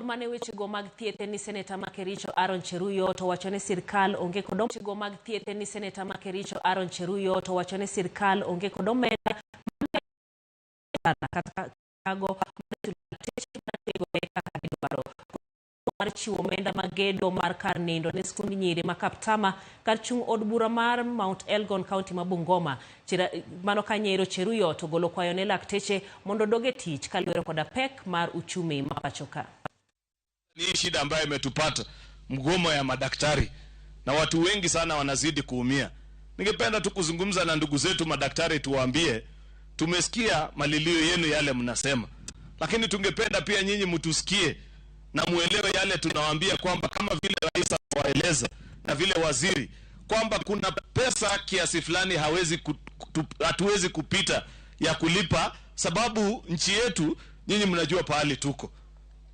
Mane wechego mag thieth ni seneta ma Kericho Aaron Cheruiyot owacho ni sirkal onge kod wechego mag thieth ni seneta ma Kericho Aaron Cheruiyot owacho ni sirkal onge kod omenda kata kago kaka gidwaro mar chiwo omenda mag gedo mar kar nindo ne skund nyiri ma Kaptama kar chung' od bura mar Mount Elgon, kaunti ma Bungoma. Mano ka Nyero Cheruiyot ogolo kwayo ne lakteche mondo odog e tich kaluwore koda pek mar uchumi ma pacho ka. Ni hii shida ambayo imetupata, mgomo ya madaktari, na watu wengi sana wanazidi kuumia. Ningependa tu kuzungumza na ndugu zetu madaktari, tuwaambie tumesikia malilio yenu yale mnasema, lakini tungependa pia nyinyi mtusikie na muelewe yale tunawaambia, kwamba kama vile rais awaeleza na vile waziri kwamba kuna pesa kiasi fulani hawezi hatuwezi kupita ya kulipa, sababu nchi yetu, nyinyi mnajua pahali tuko.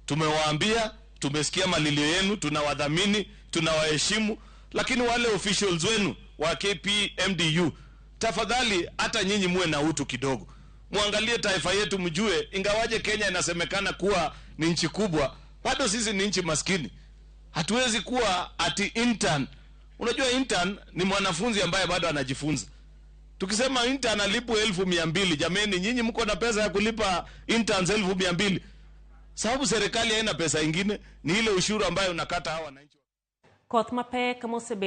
Tumewaambia, tumesikia malilio yenu, tunawadhamini, tunawaheshimu, lakini wale officials wenu wa KPMDU, tafadhali hata nyinyi muwe na utu kidogo, muangalie taifa yetu, mjue ingawaje Kenya inasemekana kuwa ni nchi kubwa, bado sisi ni nchi maskini. Hatuwezi kuwa ati intern. Unajua intern ni mwanafunzi ambaye bado anajifunza. Tukisema intern alipwe 200,000, jameni, nyinyi mko na pesa ya kulipa interns 200,000? Sababu serikali haina pesa ingine, ni ile ushuru ambayo unakata hawa wananchi. Koth mapek mosebedo